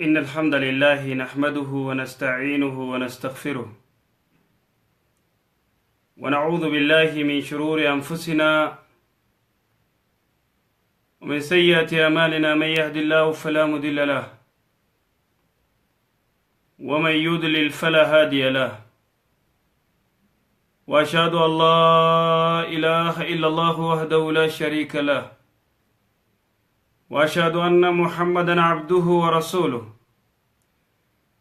إن الحمد لله نحمده ونستعينه ونستغفره، ونعوذ بالله من شرور أنفسنا ومن سيئات أعمالنا. من يهد الله فلا مضل له، ومن يضلل فلا هادي له، وأشهد أن لا إله إلا الله وحده لا شريك له، وأشهد أن محمدا عبده ورسوله.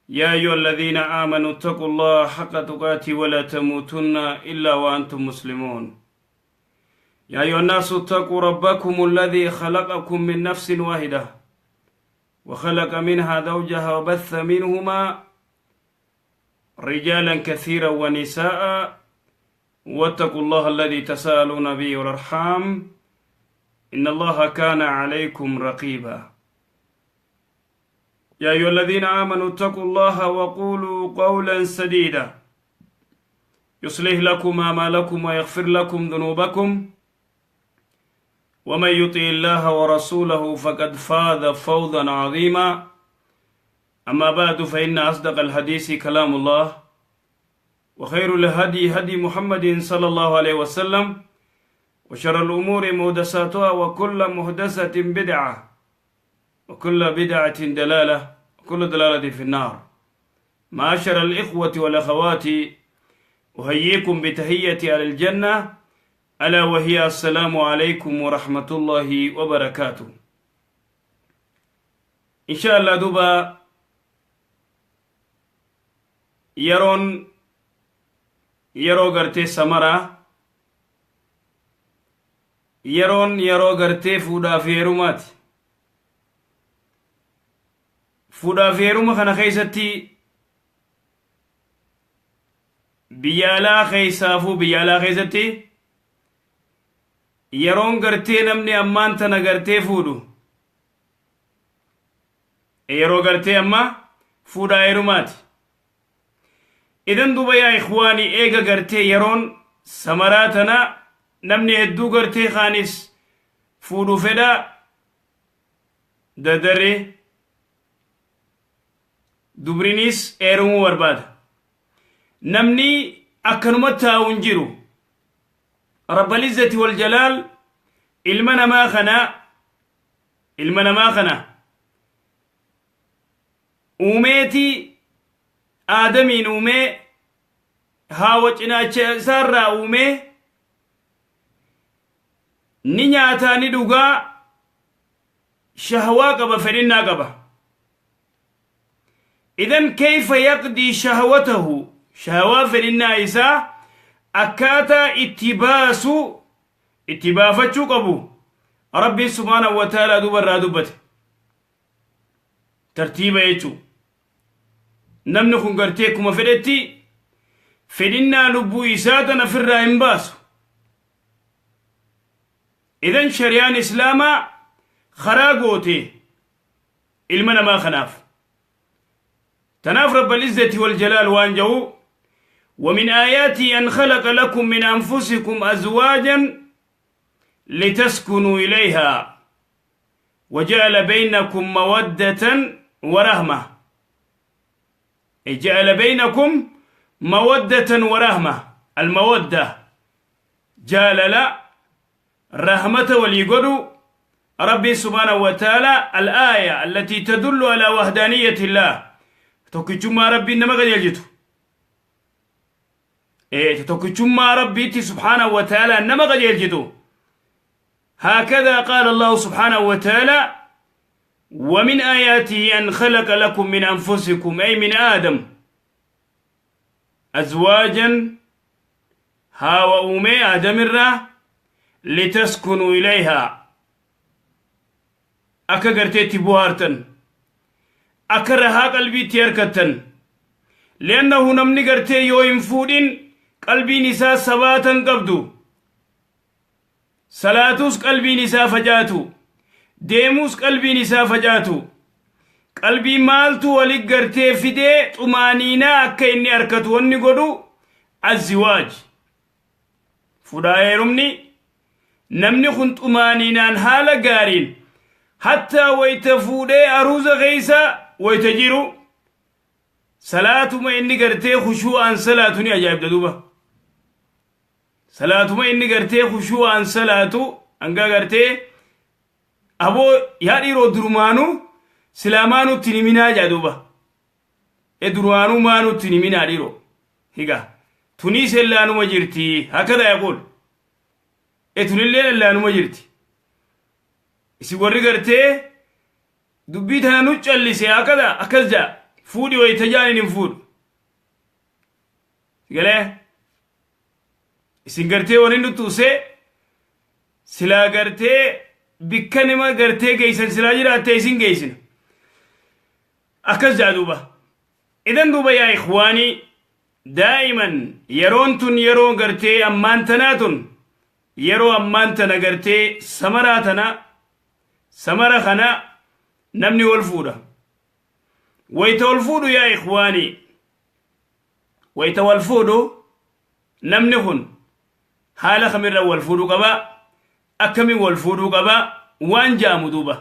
يا أيها الذين آمنوا اتقوا الله حق تقاته ولا تموتن إلا وأنتم مسلمون. يا أيها الناس اتقوا ربكم الذي خلقكم من نفس واحدة، وخلق منها زوجها، وبث منهما رجالا كثيرا ونساء، واتقوا الله الذي تساءلون به والأرحام، إن الله كان عليكم رقيبا. يا أيها الذين آمنوا اتقوا الله وقولوا قولا سديدا، يصلح لكم أعمالكم ويغفر لكم ذنوبكم، ومن يطع الله ورسوله فقد فاز فوزا عظيما. أما بعد، فإن أصدق الحديث كلام الله، وخير الهدي هدي محمد صلى الله عليه وسلم، وشر الأمور محدثاتها، وكل محدثة بدعة، وكل بدعة ضلالة، وكل ضلالة في النار. معاشر الإخوة والأخوات، أحييكم بتحية أهل الجنة، ألا وهي السلام عليكم ورحمة الله وبركاته. إن شاء الله duuba yeroon yeroo gartee samaraa, yeroon yeroo gartee fuudhaaf heerumaati. Fuudhaaf heeruma kana keessatti biyya alaa keessaafuu, biyya alaa keessatti yeroon gartee namni ammaan tana gartee fuudhu yeroo gartee amma fuudhaa heerumaati. Idan duba yaa ikhwaanii, eega gartee yeroon samaraa tana namni hedduu gartee kaanis fuudhu fedha, dadaree dubrinis heerumuu barbaada. Namni akkanuma taa'u hin jiru. Rabbal izzati wal jalaal ilma namaa kana uumeeti, Aadamiin uumee, haawa cinaacha isaarraa uumee, ni nyaataa, ni dhugaa, shahwaa qaba, fedhinnaa qaba. Idan kayfa yaqdii shahwatahu? Shahwaa, fedhinnaa isaa akkaataa itti baasu, itti baafachuu qabu Rabbiin subhaanahu wa ta'aalaa duuba irraa dubbate tartiiba jechuu. Namni kun gartee akkuma fedhetti fedhinnaa lubbuu isaa tan ofirraa hin baasu. Idan shari'aan Islaamaa karaa goote ilma namaa kanaaf. Tanaaf Rabbal izzati wal jalaal waan jedhu: ومن آياته أن خلق لكم من أنفسكم أزواجا لتسكنوا إليها وجعل بينكم مودة ورحمة. جعل بينكم مودة ورحمة. المودة jaalala, رحمة walii godhu ربي سبحانه وتعالى. الآية التي تدل على وحدانية الله، tokkichummaa Rabbii nama qajeelchitu، tokkichummaa Rabbiitti سبحانه وتعالى nama qajeelchitu. هكذا قال الله سبحانه وتعالى: ومن آياته أن خلق لكم من أنفسكم، أي من آدم، أزواجا، haawa uumee Aadam irraa، لتسكنوا إليها، akka garteetti buhaartan, akka rahaa qalbiitti harkattan. لأنه namni gartee yoo hin fuudhin qalbiin isaa sabaatan qabdu, salaatus qalbiin isaa facaatu, deemuus qalbiin isaa facaatu. Qalbii maaltu walit gartee fidee xumaaniinaa akka inni harkatu wanni godhu الزواج, fuudhaa heerumni. Namni kun xumaaniinaan haala gaariin hattaa wayta fuudhee aruuza keeysa wayta jiru salaatuma inni gartee khushuu'aan salaatu ni ajaa'ibda duuba. Salaatuma inni gartee khushuu'aan salaatu hanga gartee aboo yaa dhiiroo durumaanuu silaa maanutti hin himinaa jaa duuba. E durumaanuu maanutti hin himinaa dhiiroo. Higa tuniis ellaanuma jirti hakada yaquul. E tunilleen ellaanuma jirti. Isin warri gartee dubbii tana nu callise hakada akkas jaa fuudhi wayita jaaniin hin fuudhu. Galee isin gartee wani nutti usee silaa gartee bikka nima gartee geeysan silaa jiraatte isin geeysina. Akkas jaa duuba. Idan duuba yaa ikhwaanii daa'iman yeroon tun yeroo gartee ammaan tanaa tun yeroo ammaan tana gartee samaraa tana samara kana namni wal fuudha. Wayta wal fuudhu yaa ikhwaanii wayta wal fuudhu namni kun haala kamirra wal fuudhuu qaba akkamiin wal fuudhuu qaba waan jaamu duuba.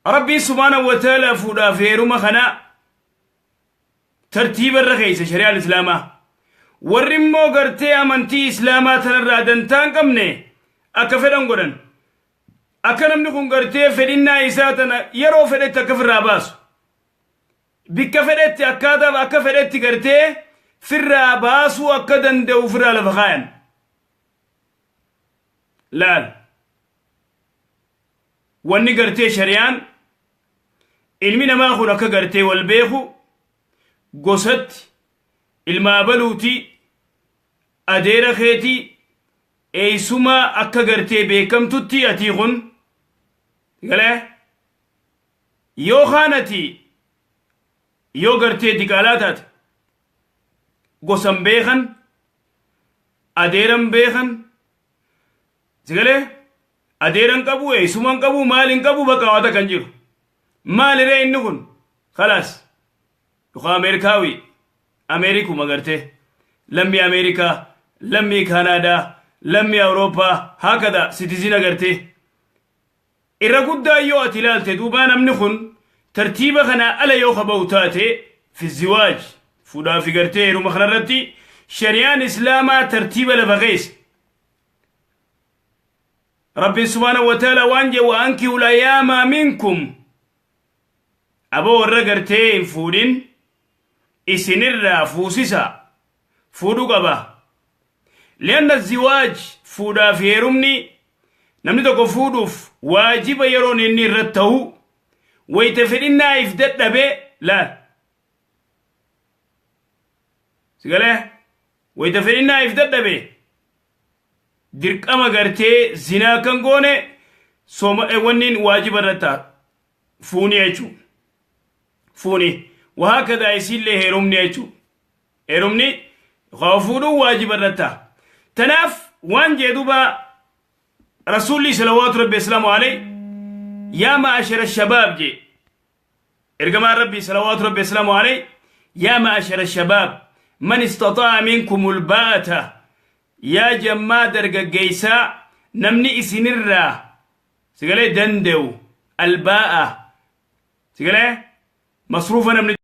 Rabbiin subhaanahu wa ta'ala fuudhaaf heeruma kana tartiiba irra keessa shari'aan islaamaa. Warri immoo gartee amantii islaamaa tanarraa dantaa hin qabne akka fedhan godhan. Akka namni kun gartee fedhinnaa isaa tana yeroo fedhetti akka firraa baasu. Bikka fedhetti akkaataa akka fedhetti gartee firraa baasuu akka danda'u firraa lafa kaayan. Laal. Wanni gartee shari'aan ilmi namaa kun akka gartee wal beeku gosatti ilma abaluuti adeera keetii eeysumaa akka gartee beekamtutti atii kun galee yoo kaan ati yoo gartee diqaalaa taate gosan beekan adeeran beekan sigalee adeeran qabu eessuman qabu maal hin qabu bakka waata kan jiru maaliree inni kun khalaas yookaan ameerikaawi ameerikuma gartee lammii ameerikaa lammii kaanaadaa lammii awurooppaa hakada citizen gartee irra guddaa yoo ati ilaalte duubaa namni kun tartiiba kanaa ala yoo kaba'u taate fi ziwaaj fuudhaa fi gartee heeruma kanarratti shari'aan islaamaa tartiiba lafa keessa rabbiin subhaanahu wa ta'ala waan jedhu wa ankihul ayaamaa minkum aboo warra gartee hin fuudhin isinirraa fuusisa fuudhuu qaba lianna ziwaaj fuudhaa fi heerumni namni tokko fuudhuuf waajiba yeroon inni irratti ta'u wayita fedhinnaa if dadhabee laal sigalee wayita fedhinnaa if dadhabe dirqama gartee zinaa kan goone sooma wanniin waajiba irratti ta'a fuunii jechuu fuunii wahaakadaa isiillee heerumni jechuu heerumni haa fuudhuun waajiba irratti ta'a tanaaf waan jee duuba rasuulli salawaatu rabbi islaamu alayhi yaa ma'ashara shabaab jee ergamaan rabbii salawaatu rabbi islaamu alayhi yaa ma'ashara shabaab man istaxaa'a minkumul baa'ata yaa jammaa dargaggeessaa namni isinirraa sigalee danda'u albaa'a sigalee masruufa namni.